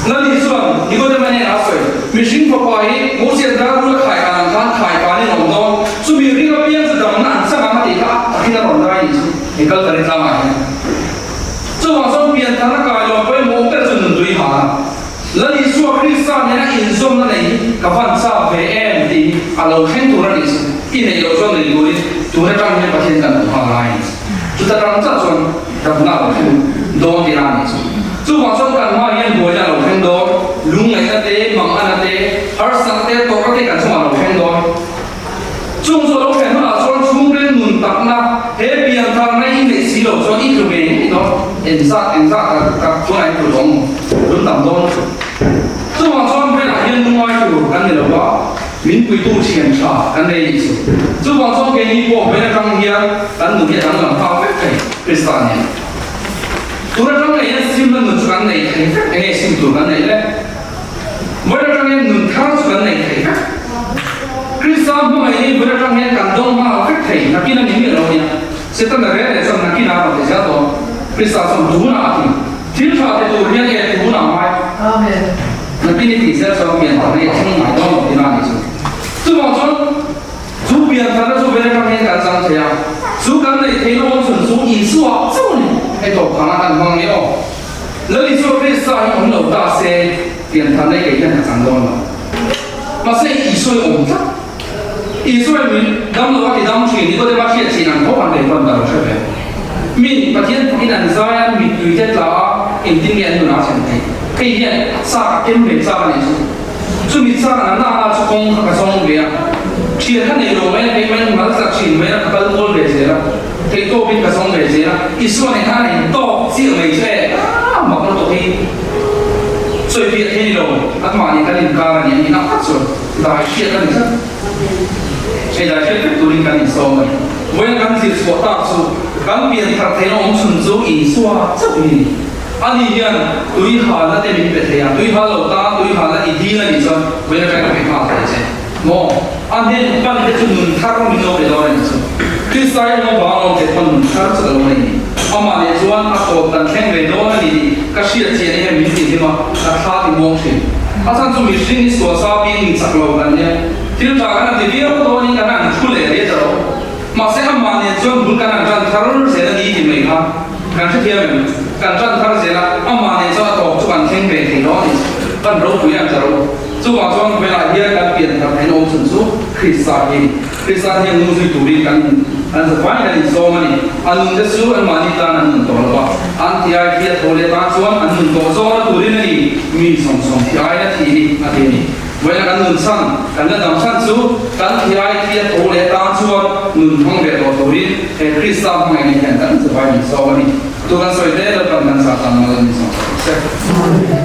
Lali chuan Nikodema hnenah a sawi, Mihring fapa hi Mosian dar bula khai kan ang khan khai kanin a awm dawn. Chumi ring apiang chu damna an chang ang a tih kha a takin a rawn dai a nih chu he Kalvari tlangah hian. Chuvang chuan piantharna kailawn pawimawh ber chu nuntui han a. Lal Isua Krista nena inzawmna nei hi ka van chak ve em tih hi a lo thleng tur a nih chu. I neih loh chuan nei turin tun atang hian Pathian kan hmu nghal lai a ni. Chuta tang chauh chuan damna a lo thleng dawn tih a nih chu. Chuvang chuan kan hma hian buaina a lo thleng dawn, lungngaihna te, manghana te, harsatna te, tawrhna te kan chungah a lo thleng dawn. Chung chu a lo thlen hunah chuan chhungril nun takna he piantharna i neih si loh chuan i tlu ve ngei dawn. Engzat engzat tak tak chuan a intlu dawn maw? Lun tam dawn chu. Chuvang chuan velah hian lungngai tur kan ni lo va. Min puitu thian tha kan nei nih chu. Chuvang chuan keini pawh vawiin atang hian kan nun hi a danglam nghal vek thei Krista nen. Tun atang ngei hian simna nun chu kan nei thei vek enge sim tur kan neih le? Vawiin atang hian nun thar chu kan nei thei vek. Krista hmangaih hi vawiin atang hian kan dawng nghal vek thei nakin a ni miah lo ania. Setana rel leh chuan nakin a rawn ti zel dawn. Krista chuan tunah a ti. Thil tha ti tur hian e tunah ngai. Amen. Nakin i tih zel chuan pianthar hi a thleng ngai dawn lo tina a nih chu. Chuvang chuan chu piantharna chu vela tang hian kan chang thei a, chu kan neih theihna awm chhun chu Isua chauh a ni. Hei tawp khangah kan hmang mai aw. Lal Isua Krista hi awm lo ta se piantharna hi kei hian ka chang dawn lo. Mahse Isua hi awm tlat. Isua hi min dam lo a ti dam thin, Nikodema hriat chin ang tho an nei pawn ka lo hre ve. Min Pathian fakin an zai a, mittui te tla a, engtin nge an nunah a thlen theih? Hei hian chak a ken ve chak a nih chu. Chumi chak na na na chu kawng kha ka zawng ve a, thian kha nei lo mai a, keimah in mal tla thin mai a, ka kal kual ve zel a, theihtawpin ka zawng ve zel a, Isua nen khan a intawk chiah mai chu e, a mak lutuk hi sawi fiah thei ni lo, anmahni kan inkar a ni a nih nak chuan dai hriat a ni tlat. Hei dai hriat vek turin kan insawm a ni. Vawiin kan zir chhuah tak chu kan pian thar theihna awm chhun chu Isua chauh hi a ni. Ani hian tui halna te min pe thei a, tui hal lo tan tui halna i dil a nih chuan vawiin atangin ka pe nghal thei che. Maw? A hnen pan te chu nun thar min lo pe dawn a nih chu. Krista hi awm avang awm thei pawn nun thar chu ka lo nei ni. Amah leh chuan a tawp kan thleng ve dawn a ni tih ka hriat chian hian min ti hlim a, ka thla ti muang thin. A chhan chu mihring hi sual sa piin min chak lo kan nia. Thil tha kan han ti viau dawnin kan han thu leh riat alo. Mahse amah nen chuan bul kan han tan thar zel a ni ti mai kha kan hrethiam em? Kan tan thar zel a, amah nen chuan a tawp chu kan thleng ve thei lo a ni. Kan ropui ang ta ro. Chuvang chuan khawvelah hian kan pian thar theihna awm chhun chu Krista hi a ni. Krista hian nung zui turin kan. An zavaiin an inzawm a ni. A nun te chu anmahni tan an nun tawh lo va, an thi ai thi a tho leh tan chuan an nun tawh zawkna turin a ni, mi sawm sawm thi aiin a thih hi a ti a ni. Vawiina kan nun chhan, kan la dam chhan chu kan thi ai thi a tho leh tan chuan nun hmang ve tawh turin he Krista hmangaihna hian kan zavaiin min zawk a ni. Tu kan sawi te Lalpan kan zah tan mal a ni zawk tawh se.